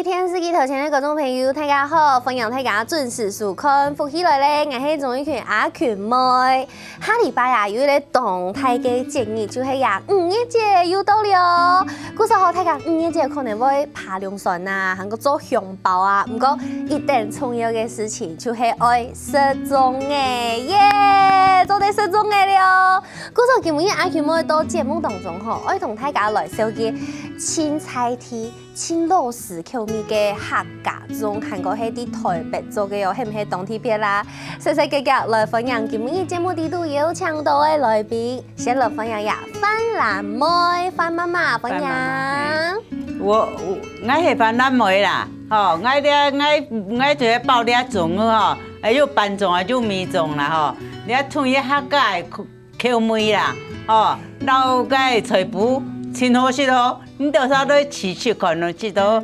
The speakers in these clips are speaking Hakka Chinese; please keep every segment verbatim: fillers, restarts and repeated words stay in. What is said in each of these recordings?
電視機頭前个觀眾朋友，大家好，歡迎大家準時收看《福氣來了》，𠊎係鍾玉群阿群妹。下禮拜啊，有一個當大个節日，就係呀五月節又到了哦。故所吼，大家五月節可能會扒龍船啊，還過做紅包啊，毋過一等重要个事情就係愛食粽仔耶，做得食粽仔了哦。故所今日阿群妹到節目當中吼，愛同大家來紹介清菜地 盡老式口味个客家粽，還過係在臺北做个哦，係毋係當特別啦？細細个个來歡迎今日節目裡肚有請到个來賓，先來歡迎呀范蘭妹，范媽媽，歡迎。范媽媽，嘿。我，我，𠊎係范蘭妹啦，吼，𠊎這，𠊎，𠊎就係包這粽仔吼，還有粄粽啊，還有米粽啦吼，這中意客家个口，口味啦，吼，摎該菜脯盡好食哦。 你到時來試試看咯，知道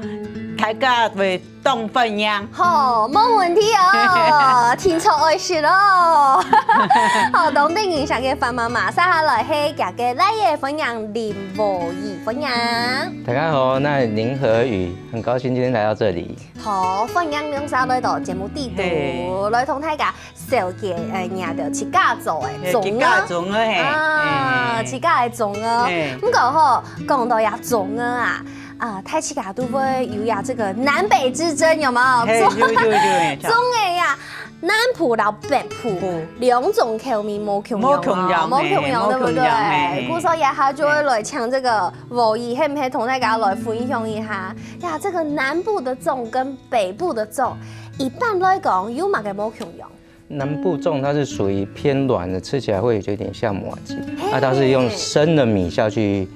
大家會當歡迎。好，無問題哦，定著愛食哦。好，當得人惜个范媽媽，接下來係厥个倈仔，歡迎林和宇，歡迎。大家好，那林和宇，很高興今天來到這裡。好，歡迎兩儕來到節目裡肚，嘿。來同大家 紹介，呃，你兜自家做个粽仔。嘿，自家粽仔，嘿，啊，嘿，嘿。自家个粽仔。嘿。毋過吼，講到這粽仔啊，啊，大自家都會有呀這個南北之爭，有沒有？嘿，粽，有，有，有，嘿，粽仔呀，南部摎北部，嗯。兩種口味無共樣哦，無共樣，無共樣，嘿，對不對？無共樣，嘿，嘿。故所這下就會來請這個和宇，係毋係同大家來分享一下？呀，這個南部的粽跟北部的粽，一般來講有麼个無共樣？ 南部粽它是屬於偏軟的，吃起來會有一點像麻糬，嘿。那它是用生的米下去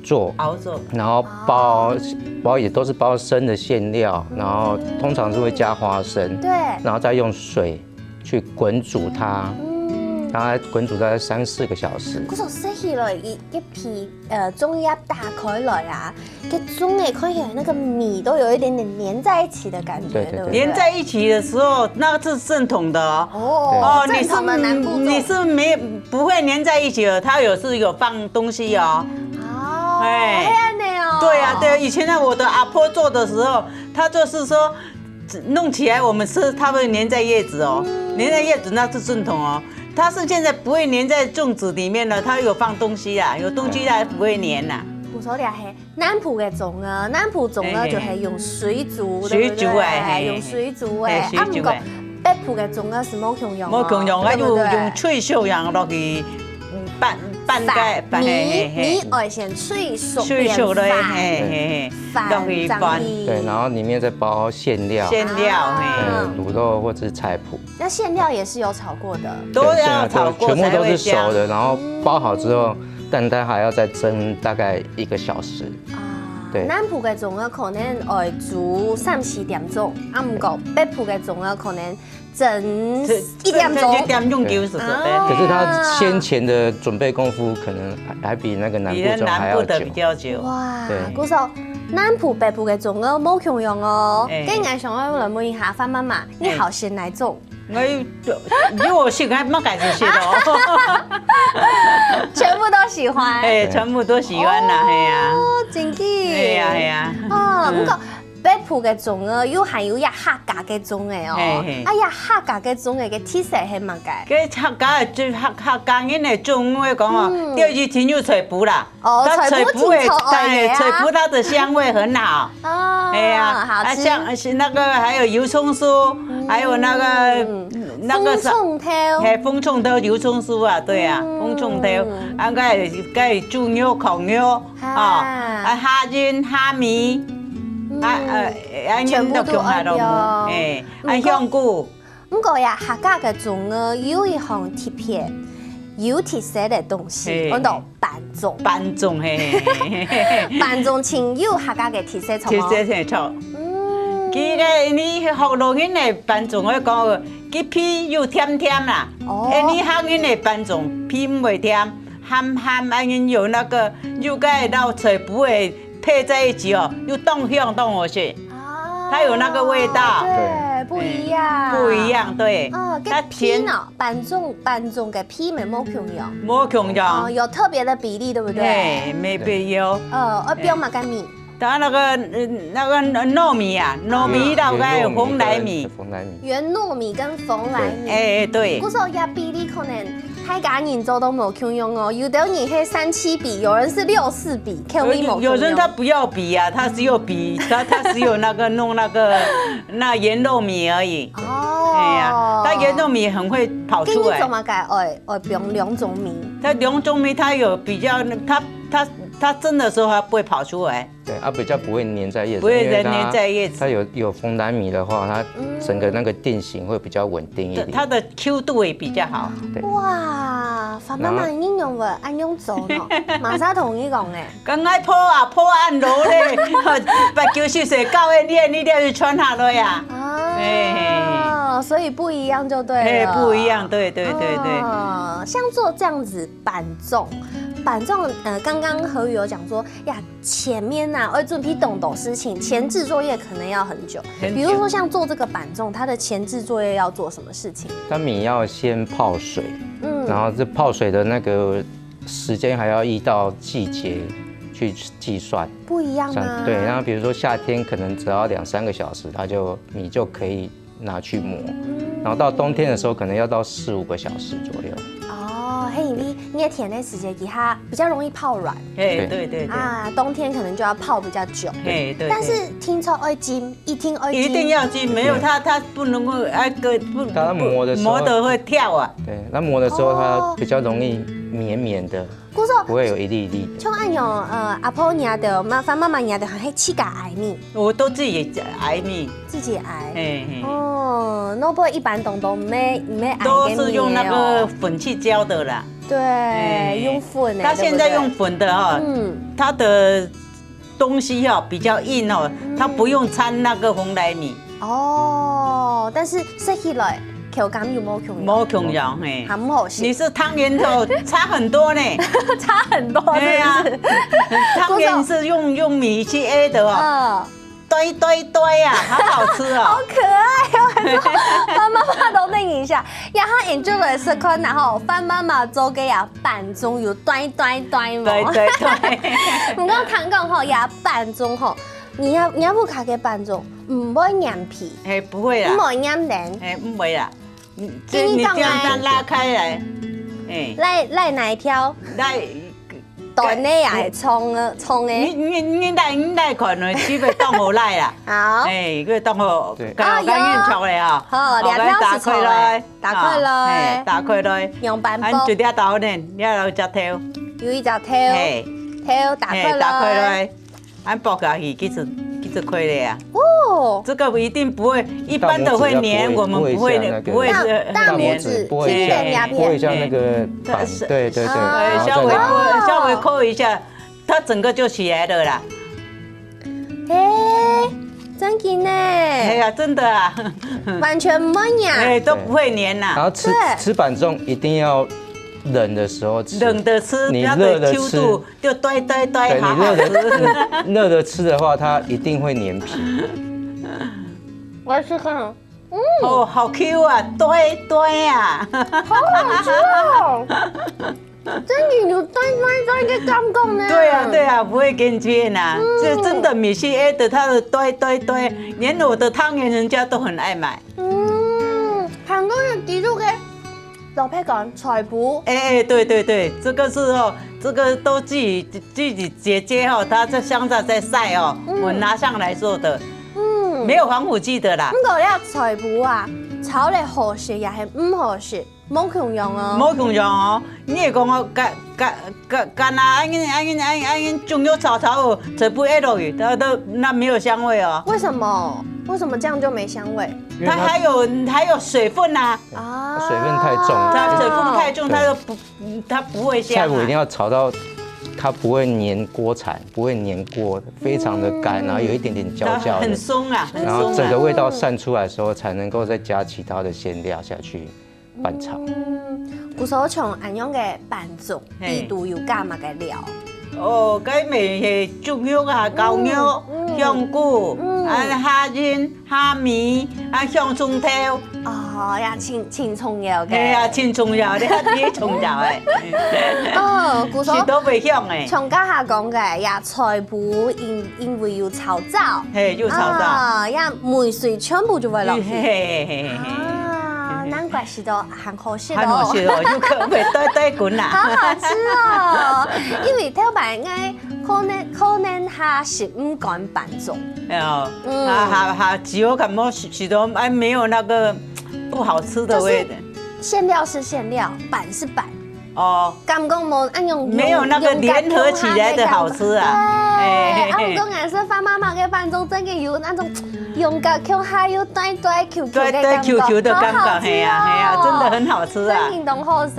做，熬做。然後包，哦。包也都是包生的餡料，然後通常是會加花生，對。然後再用水去滾煮它，嗯。然後它滾煮大概三四個小時。可是食起來，一，一皮，呃，粽葉打開來啊， 這粽仔看起來那個米都有一點點黏在一起的感覺，對，對，對，對不對？黏在一起的時候，那是正統的哦。哦，哦，你是，正統的南部粽。你是沒，不會黏在一起的，它有時有放東西哦。哦，哎。恁樣哦。對啊，對啊，以前呢，我的阿婆做的時候，她就是說，弄起來我們吃，它會黏在葉子哦，嗯。黏在葉子那是正統哦。它是現在不會黏在粽子裡面了，它有放東西啊，有東西它不會黏啦。我說的嘿， 南部个粽仔，南部粽仔就係用水煮，嘿，嘿。對不對？水煮个，嘿，嘿，嘿。用水煮个。嘿，水煮个。啊，毋過北部个粽仔係無共樣哦，無共樣，對不對？啊，就用炊熟樣落去，嗯，拌，拌个，拌，米，嘿，嘿，嘿。米愛先炊熟，炊熟了，變飯，嘿，嘿，嘿。飯落去拌。正去。對，然後裡面再包餡料。餡料，嘿。啊。嗯，滷肉或者菜脯。 那餡料也是有炒過的。都要炒過才會香。對，現在都全部都是熟的，然後包好之後，蛋蛋還要再蒸大概一個小時。啊，對。南部个粽仔可能愛煮三四點鐘，啊，毋過北部个粽仔可能蒸一點鐘。這，這一點鐘就熟了。對。啊。可是它先前的準備功夫可能還，還比那個南部粽還要久。比南部的比較久。哇，對。故所南部、北部个粽仔無共樣哦。哎。該𠊎想愛來問一下范媽媽，你好食哪種？ 𠊎，因為我喜歡，麼个就食咯。全部都喜歡。哎，全部都喜歡啦，哦，嘿啊。真个。嘿啊，嘿啊。哦，嗯。毋過北部个粽仔又還有這客家个粽仔哦。嘿，嘿。啊，這客家个粽仔个特色係麼个？該客家个，就客，客家人个粽，𠊎講哦，嗯。就一定有菜脯啦。 哦，它菜脯，菜脯的，菜脯挺好的啊。哎，菜脯它的香味很好。哦，哎呀，好吃。啊，像，是那個還有油蔥酥，嗯。還有那個，那個是，紅蔥頭。嘿，紅蔥頭、油蔥酥啊，對啊，嗯。紅蔥頭，啊，該，該豬肉、炕肉，啊。啊，啊，蝦仁、蝦米，嗯。啊，呃，啊，全部都愛掉。哎，啊，嗯。香菇。 毋過呀，客家个粽仔有一項特別、有特色个東西，嘿。安到粄粽。粄粽，嘿，嘿，嘿，嘿，嘿。粄粽盡有客家个特色，著無？特色，嘿，著。嗯。佢个，你福佬人个粄粽，𠊎講，佢皮又甜甜啦。哦。哎，你客人个粄粽，皮毋會甜，鹹鹹，哎，有那個，有該老菜脯个 配在一起哦，又當香當好食。哦，它有那個味道。對，不一樣。嗯，不一樣，對。哦，它甜。該皮呢？粄粽，粄粽个皮乜無共樣。無共樣。哦，有特別的比例，對不對？嘿，無必要。呃，愛放麼个米？它那个，嗯，那个糯米啊，糯米，然后还有蓬莱米。蓬莱米。圆糯米跟蓬莱米。哎，哎，对。故所个比例可能大家人做都無共樣哦，有的人係三七比，有人是六四比，口味無共樣。有，有人他不要比啊，他只有比，他，他只有那个弄那个，那圆糯米而已。哦。哎呀，他圆糯米很会跑出来。今日做麼个愛，愛用兩種米？它兩種米，它有比较，它，它，它蒸的时候它不会跑出来。对，啊，比较不会黏在叶子，不会再黏在叶子。因为它，它有，有蓬莱米的话，它整个那个定型会比较稳定一点。对，它的Q度也比较好。对。哇，范妈妈，你用个恁樣做喏，马上同你讲哎。刚刚破啊，破案罗嘞，八九十岁高的你，你就穿下来呀。哦，所以不一样就对了。哎，不一样，对，对，对，对。哦，像做这样子板粽，板粽，呃，刚刚何宇有讲说，呀，前面呐，要准备当多事情，前置作业可能要很久。很久。比如说像做这个板粽，它的前置作业要做什么事情？它米要先泡水，嗯。然后这泡水的那个时间还要依照季节去计算。不一样吗？像，对，然后比如说夏天可能只要两三个小时，它就，米就可以拿去磨。嗯。然后到冬天的时候，可能要到四五个小时左右。哦，嘿，你，你的田的时节，给它比较容易泡软。哎，对，对，对。啊，冬天可能就要泡比较久。哎，对，但是听说要浸，一定要浸。一定要浸，没有它，它不能够，那个，不，它磨的时候，不，磨得会跳啊。对，那磨的时候它比较容易绵绵的。哦。 故所，不会有一粒一粒的。像恁樣，呃，阿婆你啊，就，妈，范妈妈你啊，就還係自家挨米。我都自己挨米。自己挨。嘿，嘿。哦，那不一般东东没，没挨个米的哦。都是用那个粉去浇的啦。对，嘿，用粉的，它现在用粉的哦，对不对？嗯。它的东西哦，比较硬哦，嗯。它不用掺那个蓬莱米。哦，但是食起來口感又無共樣。無共樣，嘿。還毋好食。你是汤圓頭差很多呢。差很多，是不是？对啊，汤圆是用，用米去挨的哦。嗯。对对对啊，好好吃哦。好可爱哦，很多范妈妈都等一下，让他研究来试看，然后范妈妈做个呀， 板粽有对对对無？对对对。毋過聽講吼，這板粽吼，你這，你這屋下个板粽毋會黏皮，嘿，不會啦。毋會黏人。嘿，毋會啦。你，你這樣，這樣拉開來，哎。來，來哪一條？來，短的也會長的，長的。你，你，你來，你來看哦，基本當好來啦。好。哎，佢當好，對。啊，有。較緊出來啊。好，好，這條係長的。來，打開來。 打開來。啊，嘿，打開來。用板剝。恁就這頭呢，這有一隻頭。有一隻頭。嘿。頭打開來。嘿，打開來。恁剝下去，其實，其實可以了呀。哦。這個一定不會，一般的會黏，大拇指要剝一，我們不會，剝一下那個，不會是很黏。大，大拇指，不會像，輕點那片。不會像那個板，嘿。對，對，對，啊。然後再，稍微，哦。稍微扣一下， 它整個就起來了啦。嘿，真的呢。哎呀，真的啊。完全無黏。哎，都不會黏啦。然後吃，對。吃板粽一定要冷的時候吃。冷的吃，你熱的吃，不要等秋度，就呆呆呆，對，好好吃。你熱的，你熱的吃的話，它一定會黏皮。我要吃看。 嗯。哦，好Q啊，對，對啊。好好吃哦。真的有對，對，對个感覺呢。對啊，對啊，不會跟街呐，嗯。這真的米是A的，它的對，對，對，連我的汤圓人家都很愛買。嗯，還過有幾度个，老實講，菜脯。哎，哎，對，對，對，這個是哦，這個都自己，自己姐姐哦，她在鄉下在曬哦，嗯。我拿上來做的。 嗯。沒有防腐劑的啦。毋過這菜脯啊，炒了好食也係毋好食，無共樣哦。無共樣哦。你會講哦，乾，乾，乾，乾啊，恁樣，恁樣，恁樣，恁樣，醬油炒炒哦，菜脯下落去，它都，那沒有香味哦。為什麼？為什麼這樣就沒香味？因為它，它還有，還有水分啊。啊。它水分太重了。它水分太重，對。它就不，嗯，它不會香啊。菜脯一定要炒到它不會黏鍋鏟，不會黏鍋，非常的乾，嗯。然後有一點點焦焦的。它很鬆啊，很鬆啊。然後整個味道散出來的時候，才能夠再加其他的餡料下去拌炒。嗯，故所像恁樣个粄粽，嘿。裡肚有加麼个料？哦，該乜係豬肉啊、狗肉、嗯，嗯。香菇，嗯。啊，蝦仁、蝦米，啊，香蔥頭。哦，呀，盡，盡重要个。係啊，盡重要，你看，你重要欸。哦，故所，食到會香欸。像頭下講个，呀，菜脯因，因為有炒燥。係，有炒燥。啊，呀，味緒全部就會落去。係，係，係，係，係。啊，難怪食到還好食哦。還好食哦，有可能會帶，帶滾啦。好好吃哦。因為頭擺應該可能，可能還食毋慣粄粽。哎喲，嗯。還，還，還只有感覺食，食到，哎，沒有那個不好吃的味道。就是餡料是餡料，粄是粄。哦。感覺無恁樣用，沒有那個聯合起來的好吃啊。用，用較香的感覺。對，哎。啊，毋過𠊎食范媽媽个粄粽，真个有那種 用个口下有帶帶Q Q个感覺，帶帶Q Q的感覺，好好吃哦。係啊，係啊，真的很好吃啊。真正當好食。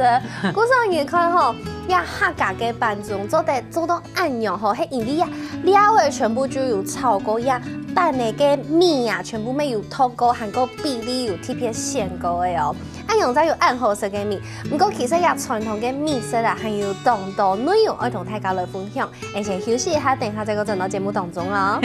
故所你看吼，這客家个粄粽做得做到恁樣吼，係因為啊，料个全部就有炒過，這粄个个米啊，全部乜有熝過，還過比例有特別選過个哦。恁樣才有恁好食个米。毋過其實這傳統个美食啊，還有當多內容愛同大家來分享。 𠊎先休息一下，等一下再過轉到節目當中哦。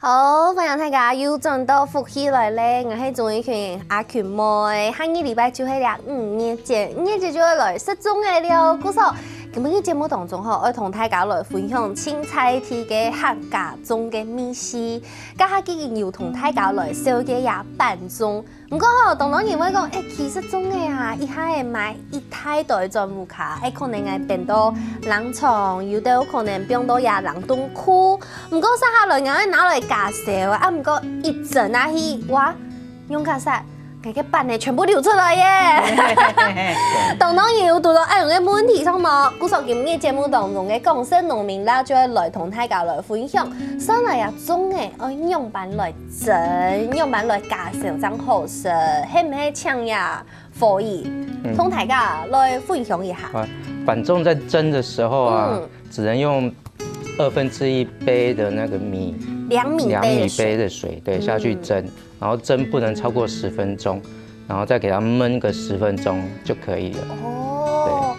好，歡迎大家又轉到福氣來了，𠊎係鍾玉群阿群妹。下個禮拜就係這五月節，五月節就會來食粽仔了。故所，今晡日節目當中吼，愛同大家來分享清彩地个客家粽个美食。頭下既經有同大家來紹介這粄粽， 毋過吼，當多人會講，欸，其實粽仔啊，一下仔買一大袋轉屋下，欸，可能會變到冷藏，有兜可能放到這冷凍庫。毋過接下來𠊎愛拿來介紹啊，啊，毋過一陣啊去，哇，仰結煞，𠊎个粄仔全部流出來耶！當多人有堵到恁樣个問題，著無？故所今日節目當中个廣式農民辣椒就會來同大家來分享，接下來啊，粽仔愛仰般來 蒸，仰般來介紹正好食，係毋係請這伙計，嗯。同大家來分享一下？啊，粄粽在蒸的時候啊，嗯。只能用二分之一杯的那個米，量米杯的水。量米杯的水，對，嗯。下去蒸，然後蒸不能超過十分鐘，然後再給它燜個十分鐘就可以了。哦，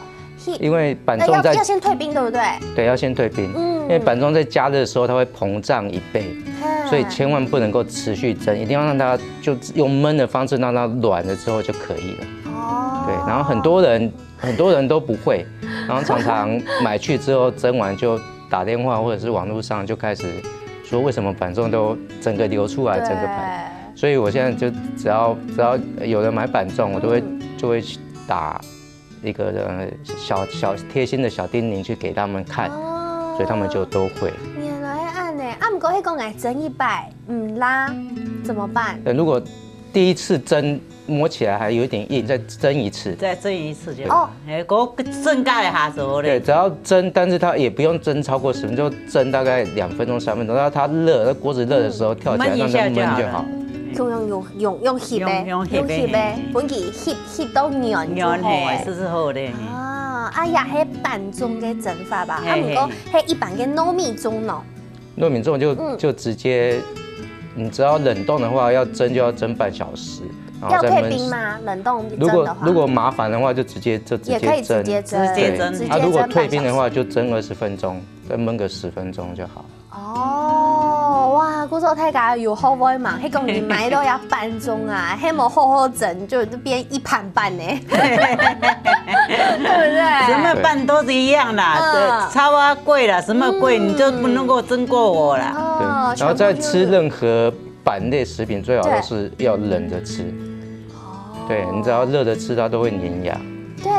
因為粄粽在，呃，要，要先退冰，對不對？對，要先退冰，嗯。因為粄粽在加熱的時候，它會膨脹一倍，嗯。所以千萬不能夠持續蒸，一定要讓它就用燜的方式讓它軟了之後就可以了。哦。對，然後很多人，很多人都不會，然後常常買去之後蒸完就打電話或者是網路上就開始說為什麼粄粽都整個流出來，整個盤。對。所以我現在就只要，只要有人買粄粽，我都會，嗯。就會去打 一個，呃，小，小貼心的小叮嚀去給他們看，哦。所以他們就都會。原來係恁呢，啊，毋過係講𠊎蒸一擺，毋罅，怎麼辦？呃，如果第一次蒸，摸起來還有一點硬，再蒸一次。再蒸一次就好。哦。欸，該蒸加一下就好了。對，只要蒸，但是它也不用蒸超過十分鐘，就蒸大概兩分鐘、三分鐘，讓它熱，在鍋子熱的時候跳起來，嗯，燜一下就好了。讓它燜就好。用，用，用，用翕个，用，用翕个，用翕个，嘿。分佢翕 翕到軟就好欸。軟，嘿，係，係好个，嘿。啊，啊，也係粄粽个蒸法吧？嘿，啊，毋過嘿。係一般个糯米粽喏。糯米粽就，嗯。就直接，你只要冷凍的話，要蒸就要蒸半小時，然後再燜。要退冰嗎？冷凍蒸的話？如果，如果麻煩的話，就直接，就直接蒸。也可以直接蒸，直接蒸。對。啊，如果退冰的話，直接蒸半小時。就蒸二十分鐘，再燜個十分鐘就好。 哦，哇，故所大家有學會嘛，係講你買到這粄粽啊，係無好好蒸，就變一盤粄呢，對不對？什麼粄都是一樣啦，嗯。呃，超啊貴啦，什麼貴，嗯。你就不能夠蒸過火啦。哦，對，然後再吃任何粄類食品，最好都是要冷着吃。對。哦。對，你只要熱着吃，它都會黏牙。對。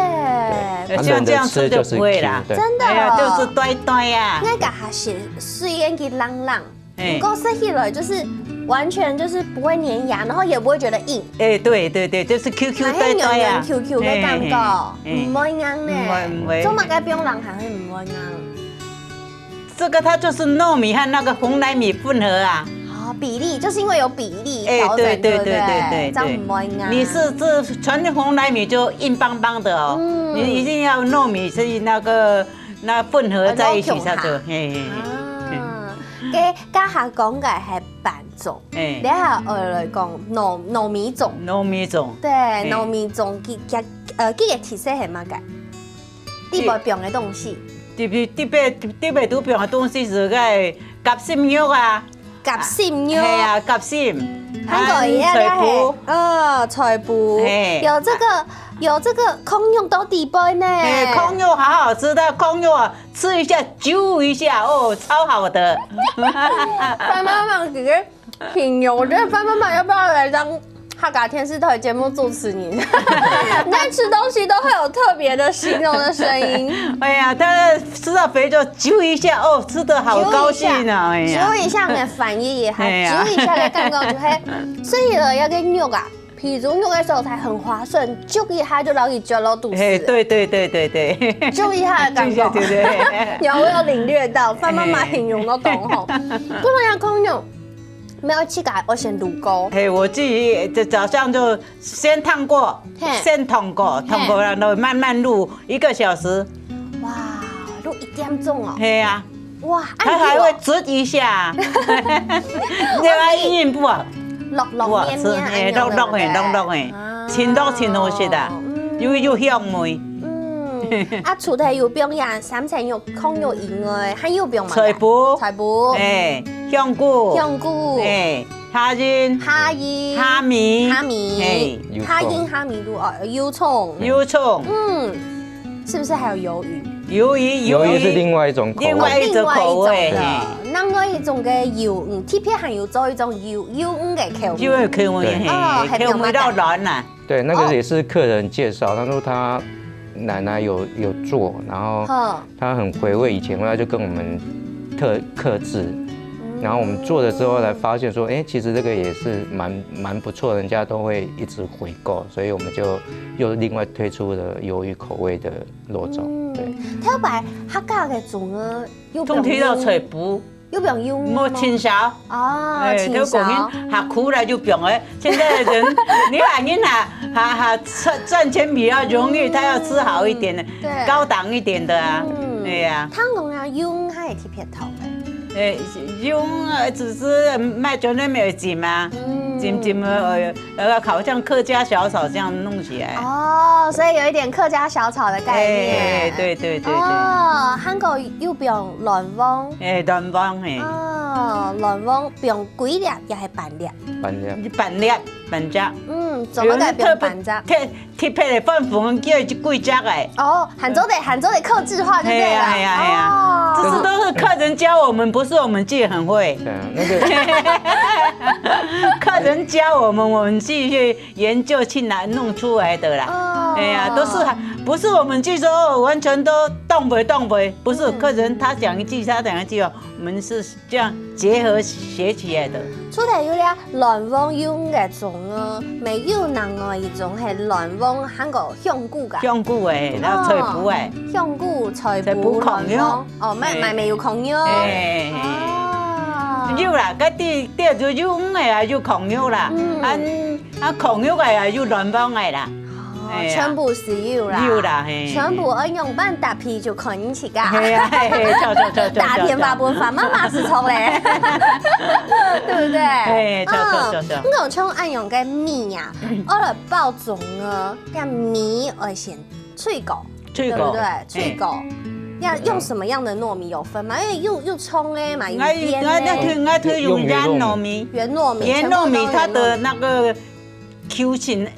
對，啊，像這樣吃就不會啦。冷着吃就是Q，對。真的哦。哎呀，就是呆呆啊。應該還係雖然佢冷冷，哎。不過食起來就是完全就是不會黏牙，然後也不會覺得硬。哎，對，對，對，就是Q Q呆呆啊。還係軟軟Q Q个感覺，哎，哎，哎。毋會硬呢。毋會，毋會。做麼个放冷還係毋會硬？這個它就是糯米和那個蓬萊米混合啊。比例，就是因為有比例調整，哎，對，對，對不對？對，對，對，這樣不會啊。你是，是傳統紅米就硬邦邦的哦，嗯。你一定要糯米是那個，那混合在一起才做，哦，那口感。嘿，嘿，嘿。啊，該，剛才講个係粄粽，哎。等下我來講糯，糯米粽。糯米粽。對，哎。糯米粽，佢，佢，呃，佢个特色係麼个？裡背放个東西。裡背，裡背，裡背都放个東西是該夾心肉啊。 夾心肉。係啊，夾心。還有一個，還有菜脯。哦，菜脯。嘿。有這個，有這個炕肉在裡背呢。嘿，炕肉好好吃的，炕肉啊，吃一下，揪一下，哦，超好的。范媽媽直接形容，我覺得范媽媽要不要來當客家電視台節目主持人？你在吃東西都會有特別的形容的聲音。哎呀，他吃到肥就揪一下，哦，吃得好高興啊，哎呀。揪一下，揪一下，你的反應也好，哎呀。揪一下的感覺就會，所以呢，愛个肉啊，譬如肉个時候才很滑順，揪一下就容易揪到肚子。嘿，對，對，對，對，對。揪一下的感覺。對，對，對。有，我有領略到，范媽媽形容都當好。嘿。不然要炕肉， 沒有，自家愛先滷過。嘿，我自己就早上就先燙過，嘿。先燙過，嘿。燙過，然後慢慢滷一個小時。哇，滷一點鐘哦。嘿啊。哇，啊，它還會煮一下。你有啊？你有啊？硬硬不好？落落綿綿，不好吃，哎，哎，落落哎，落落哎，啊。清淡清淡些的，嗯。又，又香味。嗯，啊，除了有放呀，三層肉、炕肉以外，還有放麼个？菜脯。菜脯。哎。 香菇。香菇。哎，蝦仁。蝦仁。蝦米。蝦米。嘿。蝦仁、蝦米滷哦，油蔥。油蔥。嗯，是不是還有魷魚？魷魚，魷魚是另外一種口味。另外一種口味，哦，另外一種的。嘿。另外一種的魷魚，嗯，特別還有做一種魷，魷魚的口味。魷魚口味，對。嘿，哦，口味較軟啦。 對，那個也是客人介紹，哦。他說他奶奶有，有做，然後哼。他很回味以前味道，就跟我們特，客製。嗯。然後我們做了之後才發現說，哎，其實這個也是蠻，蠻不錯，人家都會一直回購，所以我們就又另外推出了魷魚口味的肉粽。嗯，對。頭擺客家个粽仔，有放蔥頭到菜脯。 又放油嗎？無，清燒。哦，哎，清燒。都講人下苦來就放哎，現在的人，你喊人啊，哈哈，賺，賺錢比較容易，嗯，他要吃好一點的，對。高檔一點的啊，嗯，哎呀。聽講啊，油還係特別透的。哎，油啊，只是賣酒店沒有浸啊，嗯。浸，浸了，呃， 呃，好像客家小炒這樣弄起來。哦，所以有一點客家小炒的概念。哎，對，對，對，對。哦，還過有放卵黃。哎，卵黃，嘿。哦，卵黃放幾粒也係半粒？半粒。半粒，半隻。嗯，做麼个放半隻？有人特別，特，特別的放粉叫佢幾隻哎。哦，還做得，還做得客製化就對了。嘿呀，嘿呀，嘿呀。哦。這是都是客人教我們，不是我們自己很會。對啊，那個客人教我們，我們自己去 研究去哪弄出來的啦。哦。哎呀，都是，不是我們去說，哦，完全都當歸，當歸，不是，嗯。客人他講一句，他講一句哦，我們是這樣結合學起來的。除了有這卵黃用个粽哦，還有另外一種係卵黃還有香菇个。香菇个，然後菜脯个。哦，香菇、菜脯、菜脯、炕肉。卵黃。哦，還，哎。還有炕肉。哎。哦。有啦，該底，底就有魚个啊，有炕肉啦。嗯。啊， 啊，炕肉个啊，有卵黃个啦。哦，哎呀。全部係有啦。有啦，嘿。全部愛用半搭配就可以去噶。嘿呀，嘿，嘿，著，著，著，著，打電話分范媽媽係著咧。對不對？嘿，著，著，著，著。嗯，你講像恁樣个米啊，愛來包粽哦，該米愛先炊過，炊過，對不對？炊過。嘿。要用什麼樣的糯米有分嗎？因為有，有蔥个嘛，有醃个。𠊎，𠊎，𠊎推，𠊎推用圓糯米。圓糯米，圓糯米它的那個 Q 性，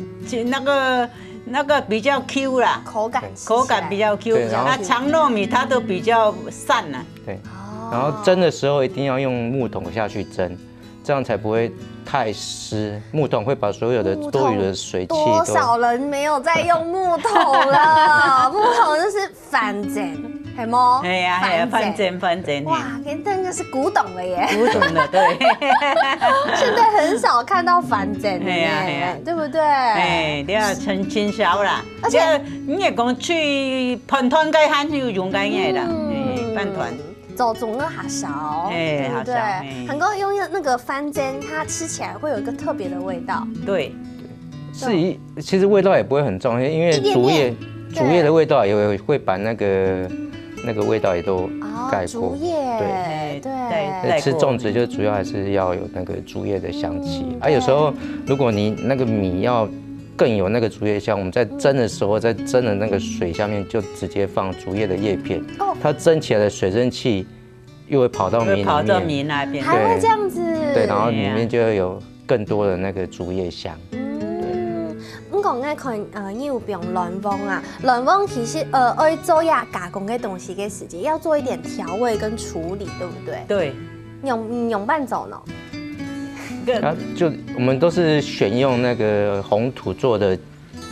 那個，那個比較Q啦，口感吃起來。口感比較Q，對，然後啊，長糯米它都比較散啦。對，哦。然後蒸的時候一定要用木桶下去蒸，這樣才不會太濕，木桶會把所有的多餘的水氣都，木桶，多少人沒有在用木桶了？木桶就是 翻蒸，係無？係啊，係啊，翻蒸。翻蒸，翻蒸，嘿。哇，這真的是古董了耶。古董了，對。現在很少看到翻蒸了耶，係啊，係啊。對不對？哎，你要清，清燒啦。而且你要，你也講去飯糰該還是有用該个啦，嗯。哎，飯糰。做中个下烧，哎，对不对？下烧，哎。还有用那个番煎，它吃起来会有一个特别的味道。对。是一，其实味道也不会很重，因为一点点，竹叶，对。竹叶的味道也会，会把那个，那个味道也都哦，盖过。竹叶，对。对，带，带过。吃粽子就主要还是要有那个竹叶的香气。嗯，啊，有时候如果你那个米要更有那个竹叶香，我们在蒸的时候，在蒸的那个水下面就直接放竹叶的叶片，哦。它蒸起来的水蒸气又会跑到米里面。会跑到米那边。还会这样子。对，然后里面就会有更多的那个竹叶香。嗯，毋过𠊎看，呃，你有放卵黃啊，卵黃其实，呃，愛做下加工的东西的时间，要做一点调味跟处理，对不对？对。用，用半种呢？然后就，我们都是选用那个红土做的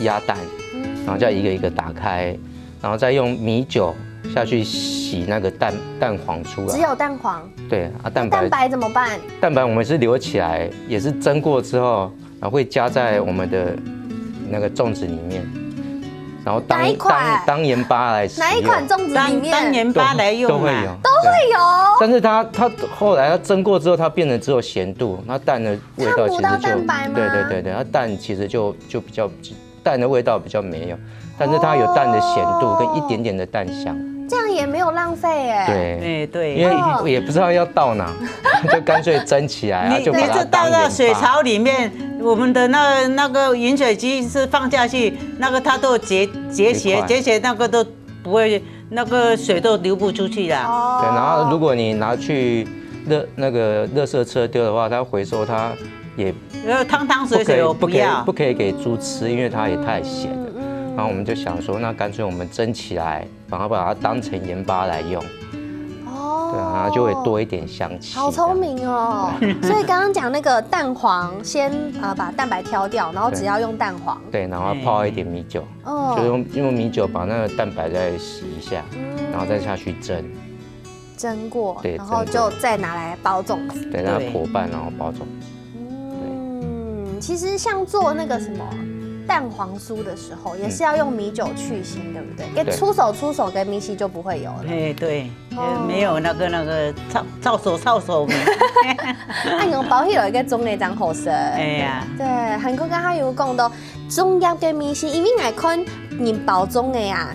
鸭蛋，嗯。然后再一个一个打开，然后再用米酒下去洗那个蛋，蛋黄出来。只有蛋黄？对，啊，蛋白，蛋白怎么办？蛋白我们是留起来，也是蒸过之后，然后会加在我们的那个粽子里面，然后当，哪一款？当，当盐巴来使用。哪一款粽子里面？当，当盐巴来用啊。都，都会有。都会有？对。但是它，它后来它蒸过之后，它变成只有咸度，那蛋的味道其实就，看不到蛋白吗？对，对，对，对，它蛋其实就，就比较，蛋的味道比较没有，但是它有蛋的咸度跟一点点的蛋香。哦。这样也没有浪费耶。对。哎，对。因为也不知道要倒哪，就干脆蒸起来，啊，你，就把它当盐巴。你就倒到水槽里面，我们的那，那个饮水机是放下去，那个它都结，结节，结块。结节那个都不会，那个水都流不出去啦。哦。对，然后如果你拿去垃，那个垃圾车丢的话，它回收它也然后汤汤水水我不要。不可以，不可以，不可以给猪吃，因为它也太咸了。嗯，嗯。然后我们就想说，那干脆我们蒸起来，然后把它当成盐巴来用。哦。对，然后就会多一点香气。好聪明哦。所以刚刚讲那个蛋黄，先，呃，把蛋白挑掉，然后只要用蛋黄。对，然后泡一点米酒，哦。就是用，用米酒把那个蛋白再洗一下，嗯。然后再下去蒸。蒸过，对，然后就再拿来包粽子。蒸过。对，让它破半，然后包粽子。嗯，其实像做那个什么蛋黄酥的时候，也是要用米酒去腥，对不对？对。给出手出手，跟米稀就不会有了。哎，对，哦。呃，没有那个，那个臭，臭手，臭手。哎，用包起来个粽个真好食。哎呀。对，还有刚刚有讲到粽叶个米稀，因为𠊎看人包粽个啊，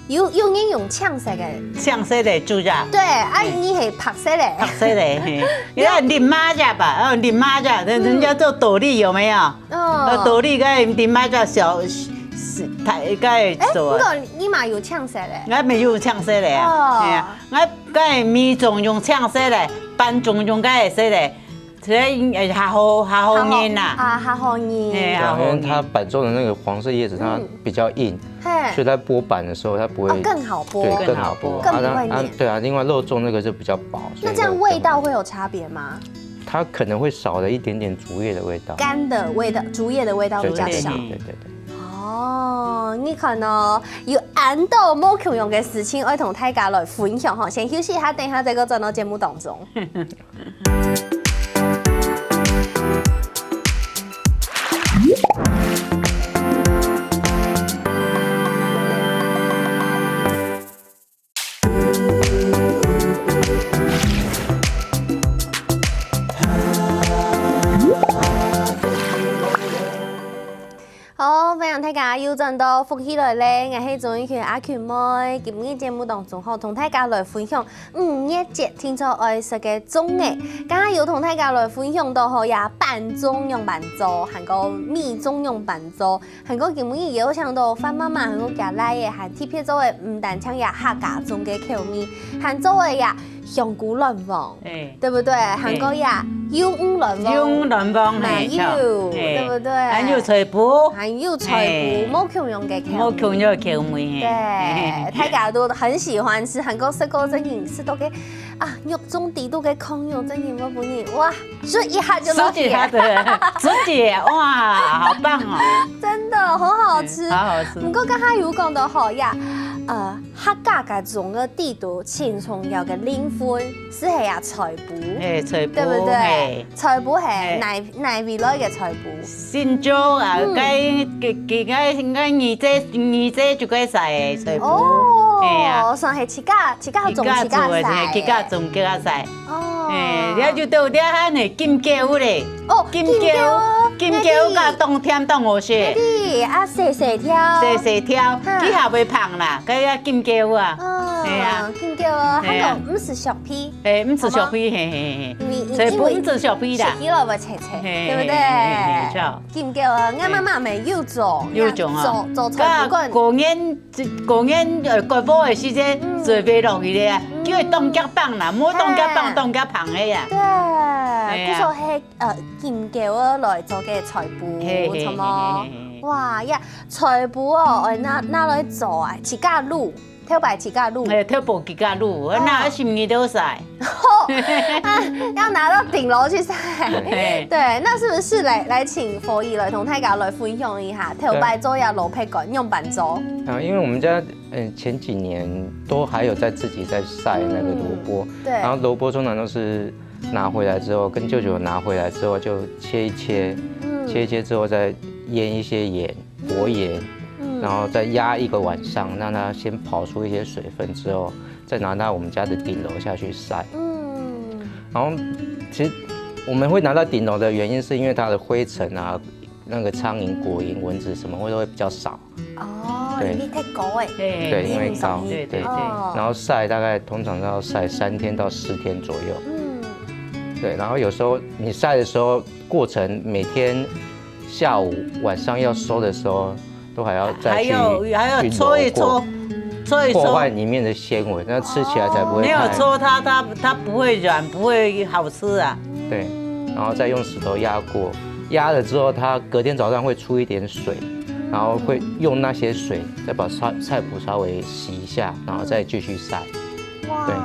有，有人用青色个。青色个粽叶。对，啊，嗯。你係白色个。白色个，嘿。你看，你妈家吧，哦，你妈家，人，嗯。人家做斗笠有没有？哦。呃，斗笠个你妈家小，是，他，个哎，做啊。不过你嘛有青色个。俺没有青色个啊。哦。哎呀，俺个米粽用青色个，粄粽用个色个。 所以，呃，較好，較好認啦。較好，啊，較好認。嘿，對啊，較好認。因為它粄粽的那個黃色葉子，它嗯。比較硬，嘿。所以在剝粄的時候，它不會，哦，更好剝。對，更好剝。更不會黏。啊，啊，對啊，另外肉粽那個就比較薄，所以那這樣味道會有差別嗎？它可能會少了一點點竹葉的味道。乾的味道，竹葉的味道比較少。對，對，對，對，對，對。哦，你看哦，有恁多無共樣个事情愛同大家來分享吼，先休息一下，等一下再過轉到節目當中。 好，歡迎大家又轉到福氣來了，𠊎係鍾意群阿群妹。今日節目當中吼，同大家來分享五月節定著愛食个粽仔。剛剛有同大家來分享到吼，呀，粄粽仰般做，還過米粽仰般做，還過今日也有請到范媽媽，還過厥倈仔，還特別做个，毋單淨呀客家粽个口味，還做个呀香菇卵黃。 哎。對不對？還過呀，魷魚卵黃。魷魚卵黃，嘛有，嘿，對不對？還有菜脯。還有菜脯，哎。無共樣个口味。無共樣个口味，嘿。對，大家都很喜歡吃，還過食過真正食到个，啊，肉粽底肚个炕肉，真正無分你，哇，唰一下就落去。唰一下，對，唰一下，哇，好棒哦。真的很好吃。嗯，好好吃。不過剛才有講到吼呀，呃， 客家个粽仔底肚盡重要个靈魂，就係啊菜脯，嘿，菜脯，對不對？嘿。菜脯係，嘿。哪，哪位來个菜脯？新竹啊，嗯。該，該，該，該二姐，二姐就該晒个菜脯。哦。係啊。哦，算係自家，自家種自家使。自家種自家使。哦。係，了就到這下呢，金狗咧。哦，金狗，金狗，金狗佮當甜當好食。對，啊，細細條。細細條，哈。佢還會胖啦，該个金狗啊。哦，係啊。金狗哦，係啊。還有毋係削皮。係，毋係削皮，哦。係，係，係。你，你，所以毋係削皮啦。因為食起來會脆脆，係，對不對？係，係，係，係，著。金狗啊，𠊎媽媽乜有種，有種啊。做，做菜，不管。過年 過年，呃，割禾个時節，嗯。水飛落去咧，嗯。叫佢當遽放啦，莫當遽放，嘿。當遽放个啊。對，係啊。故所係，呃，金狗仔來做个菜脯，係，係，係，係，係。哇，呀，菜脯哦，哎，拿，拿來做啊，自家滷，頭擺自家滷。係，頭擺自家滷，哦。拿來心意都晒。 啊，要拿到頂樓去晒。對。對，那是不是來，來請佛姨來同大家來分享一下，頭擺做這蘿蔔乾仰般做？啊，因為我們家，嗯，前幾年都還有在自己在曬那個蘿蔔，嗯，對。然後蘿蔔通常都是拿回來之後，跟舅舅拿回來之後就切一切，嗯。切一切之後再醃一些鹽，薄鹽，嗯。然後再壓一個晚上，讓它先跑出一些水分之後， 再拿到我們家的頂樓下去曬。嗯。然後其實我們會拿到頂樓的原因，是因為它的灰塵啊，那個蒼蠅、果蠅、蚊子什麼會，都會比較少。哦，對。因為太高欸。對，因為高，你很容易，對，對，對。哦。然後曬大概通常都要曬三天到四天左右。嗯。對，然後有時候你曬的時候，過程每天下午、晚上要收的時候，都還要再去，還有，還要搓一搓，搓一搓。破壞裡面的纖維，那吃起來才不會太，哦，沒有搓它，它，它不會軟，不會好吃啊。對，然後再用石頭壓過，壓了之後，它隔天早上會出一點水，然後會用那些水再把菜，菜脯稍微洗一下，然後再繼續曬。哇，對。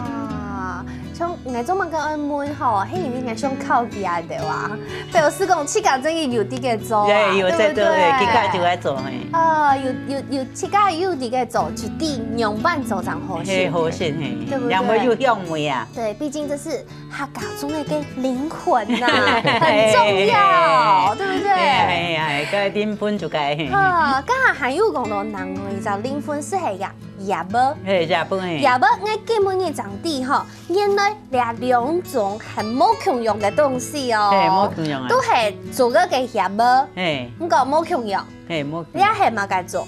像𠊎做麼个愛問吼，係因為𠊎想考佢啊，對吧？表示講自家真係有在該做啊，對，有在做，對不對？係，自家就愛做，係。啊，有，有，有自家有在該做，就知仰般做正好食。係，好食，係。對不對？然後又香味啊。對，畢竟這是客家中的一個靈魂吶，很重要，對不對？係啊，係啊，該靈魂就該，係。啊，剛才還有講到另外一隻靈魂係該个葉仔。係，葉仔，係。葉仔，𠊎今晡日正知吼， 原來這兩種係無共樣个東西哦。係，無共樣啊。都係竹仔个葉仔，係。毋過無共樣。係，無共樣。這係麼个竹？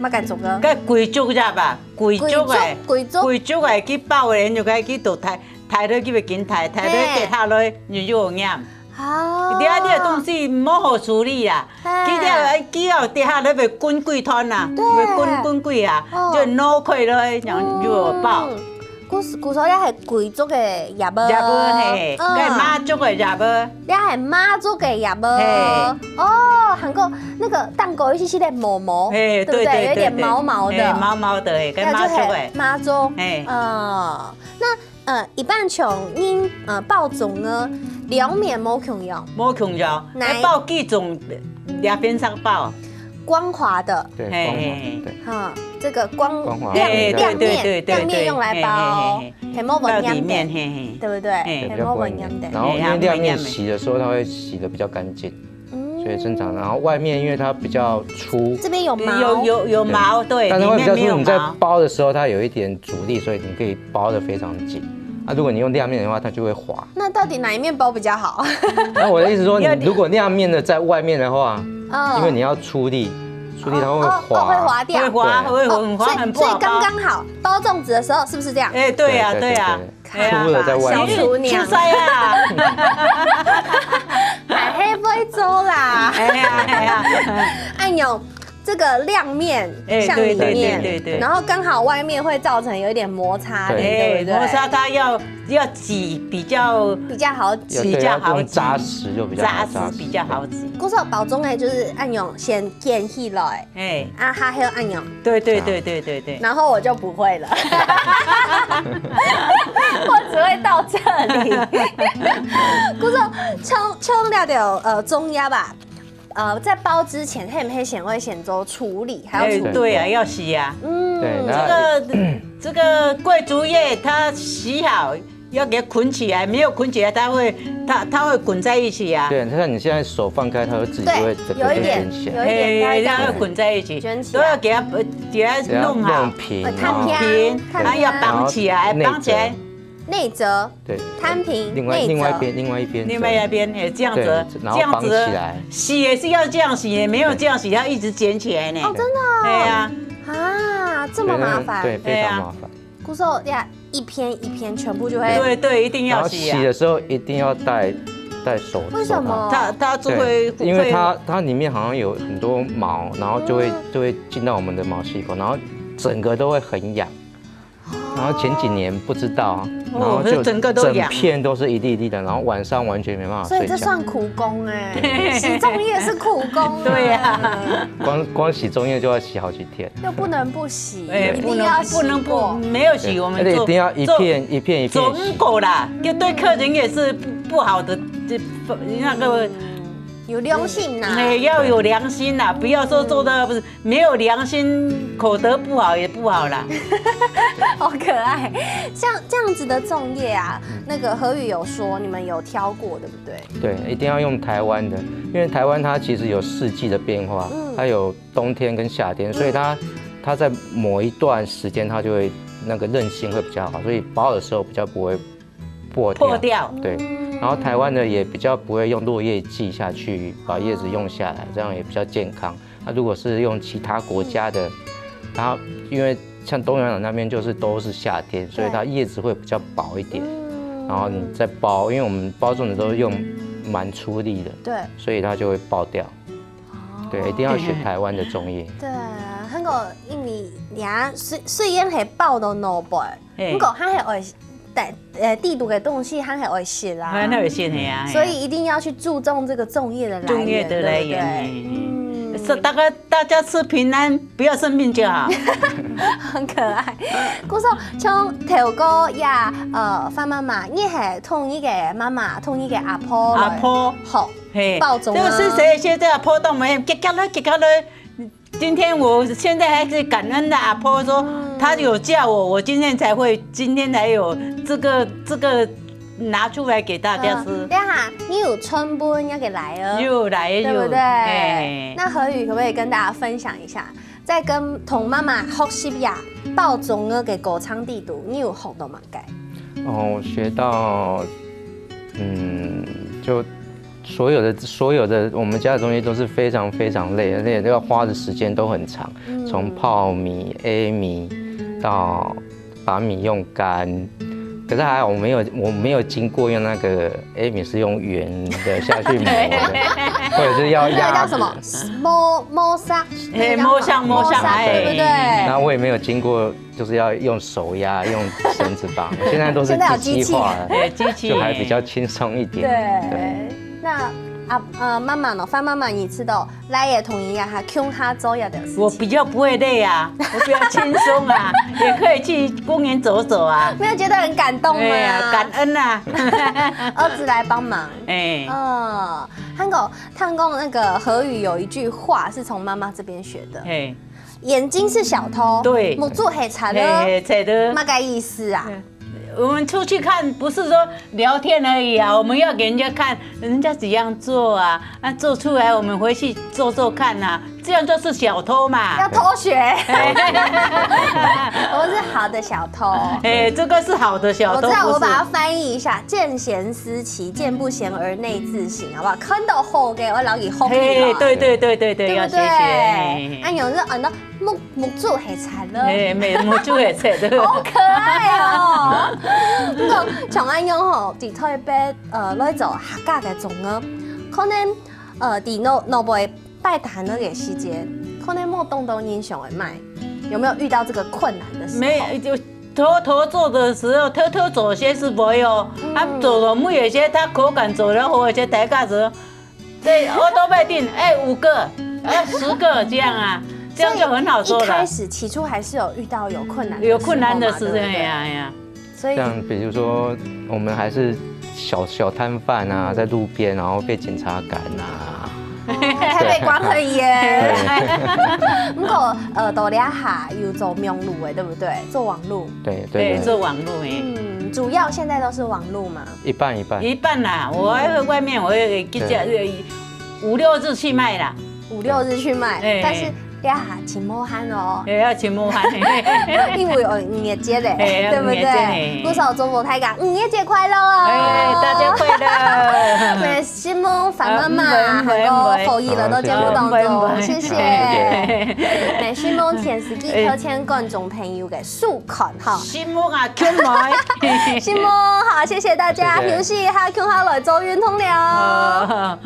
麼个竹仔？該桂竹葉啊，桂竹个，桂竹，桂竹。桂竹个去包个，就該去倒忒，忒落去會緊忒，忒落去跌下來，你就有黏。係。哦。你啊，你个東西無好處理啊。 係。佢這个，佢要跌下來會滾幾團啊，對。會滾，滾幾下，哦。就挪開來，然後就有包。嗯。故所，故所這係桂竹个葉仔。葉仔，係，嗯。該麻竹个葉仔。這係麻竹个葉仔。係。哦，還過那個頂高有一些些个毛毛，係，對不對？對，對，有一點毛毛的。對，係，毛毛的，係，該麻竹个。那就係麻竹。係。嗯，那 呃，一般像人，呃，包粽呢，兩面無共樣。無共樣，哪一，愛包幾種，兩片上包。光滑的。對，光滑，嘿。對。哈，這個光，光滑，亮，嘿，對，亮面，對，對，對，亮面用來包，嘿，嘿，嘿，嘿。係無會黏个，包底面，嘿，嘿。對不對？嘿。對，比較不會黏。係無會黏个。然後因為亮面洗的時候，它會洗得比較乾淨。 嗯。所以正常。然後外面因為它比較粗，這邊有毛。有，有，有毛，對，對，但是會比較粗，裡面沒有毛。你在包的時候，它有一點阻力，所以你可以包得非常緊。啊，如果你用亮面的話，它就會滑。那到底哪一面包比較好？那我的意思說，你如果亮面的在外面的話，哦。因為你要出力，出力它會滑。哦，哦，哦，會滑掉。會滑，對。會很滑，哦，所以，很不好包。所以剛剛好，包粽子的時候是不是這樣？哎，對啊，對啊，對啊，對。 對啊。粗的在外面。小廚娘。出師啊。還係會做啦。哎呀，哎呀。哎喲，這個亮面哎，向裡面，對，對，對，對，對。然後剛好外面會造成有一點摩擦力，對。對不對？哎，摩擦它要，要擠比較，比較好擠。要，對，比較好擠。要用扎實就比較好扎實。扎實比較好擠。故所包粽个就係恁樣先捲起來。 哎。啊，它還有恁樣。對，對，對，對，對，對。然後我就不會了。我只會到這裡。故所，像，像這條，呃，粽葉啊，呃，在包之前，係毋係先會先做處理，還要處理。哎，對啊，要洗啊。嗯。對，那這個，這個桂竹葉，它洗好，要给它捆起来，没有捆起来，它会它它会滚在一起啊。对，像你现在手放开，它会自己就会整个就对，有一点卷起来。有一点，它会这样子要捆在一起，卷起来都要给它给它给它弄好，弄平，呃然后摊平平，摊平然后要绑起来，然后绑起来。内内折，对，摊平另外内折另外一边，另外一边，另外一边也这样子对，然后绑起来，洗也是要这样洗，也没有这样洗，要一直卷起来呢。哦，真的对呀，啊，这么麻烦。对，非常麻烦。故所呀，一篇一篇全部就会。对对，一定然后要洗啊。洗的时候一定要戴戴手，为什么？它它就会对，因为会它它里面好像有很多毛，然后就会嗯就会进到我们的毛细孔，然后整个都会很痒。然后前几年不知道啊，然后哦就整个都痒整片都是一粒一粒的，然后晚上完全没办法所以这睡觉。算苦工哎，洗粽叶是苦工哎。对呀光光洗粽叶就要洗好几天。又不能不洗，哎，一不能定要洗不能不过。没有洗，我们做而且一定要一做片一片一片做洗不。够啦，就对客人也是不不好的，这那个有良心呐。哎要有良心呐，不要说做到不是没有良心，口德不好也不好啦。好可爱。像这样子的粽叶啊，那个何宇有说你们有挑过，对不对？对，一定要用台湾的，因为台湾它其实有四季的变化，嗯它有冬天跟夏天，所以它它在某一段时间它就会那个韧性会比较好，所以包的时候比较不会破掉。破掉。对，然后台湾的也比较不会用落叶剂下去把叶子用下来，这样也比较健康。那如果是用其他国家的，然后因为像东南亚那边就是都是夏天，所以它叶子会比较薄一点。嗯然后你再包，因为我们包粽子都是用蛮粗粒的，对所以它就会爆掉。对，一定要选台湾的粽叶。对，韩国因为人家虽虽然系包到两倍，嘿不过他还会带呃地图的东西，他还会写啦。还有那有些的呀，所以一定要去注重这个粽叶的来源，粽叶的来源对不对？嗯嗯，是大家大家吃平安，不要生病就好。很可爱。故所像头哥呀，呃，范妈妈，你系同你个妈妈，同你个阿婆来阿婆好嘿，包粽啊这个是谁？现在阿婆都没，给给了给给了。今天我现在还是感恩的阿婆说，她有叫我，我今天才会，今天才有这个这个拿出来给大家吃嗯。等一下，你有春分要给来哦，又来又对不对哎？那何宇可不可以跟大家分享一下，在跟同妈妈学习呀包粽个过程底肚，你有学到么个？哦，学到，嗯，就所有的所有的我们家的东西都是非常非常累，而且要花的时间都很长，从泡米、A米到把米用干。可是还好我没有我没有经过用那个 A 米是用圆的下去磨的，或者是要那个压叫什么？磨磨砂，哎那个叫磨砂磨砂对不对？然后我也没有经过，就是要用手压，用绳子绑。现在都是现在有机器化了，哎，机器就还比较轻松一点。对，那啊呃，妈妈呢？范妈妈，你知道来也同意啊，哈，穷哈做要的事情。我比较不会累啊，我比较轻松啊，也可以去公园走走啊。没有觉得很感动吗？哎呀，感恩啊。儿子来帮忙。哎，哦，韩国，听讲那个何宇有一句话是从妈妈这边学的，嘿，眼睛是小偷，对目珠很贼嘿，了，嘿，对的。那个意思啊？我们出去看，不是说聊天而已啊，我们要给人家看，人家怎样做啊，啊，做出来我们回去做做看啊，这样就是小偷嘛。要偷学，我是好的小偷。哎，这个是好的小偷，我知道，不是我把它翻译一下：见贤思齐，见不贤而内自省，好不好？看到好个，我老给哄你嘿，嘛，对对对对对，对不要谢谢。对？哎啊，有人说啊，那目目珠很贼了，哎，没，目珠也在的。好可爱哦。不过像恁样吼，在台北呃来做客家个粽啊，可能呃，在老老辈摆摊个时节，可能无当多人想要买，有没有遇到这个困难的时候？没，就偷偷做的时候，偷偷做些是不会哦。他做了没有些，他口感做了好，而且抬价值，对，我都卖定，哎，五个，哎，十个这样啊，这样就很好做了所以一开。始起初还是有遇到有困难的时候嘛有困难的时候，对不对哎呀哎呀，所以像比如说，我们还是小小摊贩啊，在路边，然后被警察赶啊，哦台北管很严。不过呃，到了下有做网路的，对不对？做网路。对对，对对，做网络哎。嗯，主要现在都是网络嘛。一半一半。一半啦，我还会外面，我有个几家，对。五六日去卖啦。五六日去卖，哎。但是呀，真無閒哦。哎，要真無閒。因為有五月節嘞，哎，对不对？五月節，哎。故所祝福大家五月节快乐哦！哎，大家快乐！那承蒙范妈妈，嗯，不会，不会。还有福義來到节目当中，不会，不会。谢谢。哎。那承蒙電視机头前观众朋友个收看哈。承蒙啊，恭喜。承蒙，好，谢谢大家，谢谢。休息一下，共下来做运动了。好。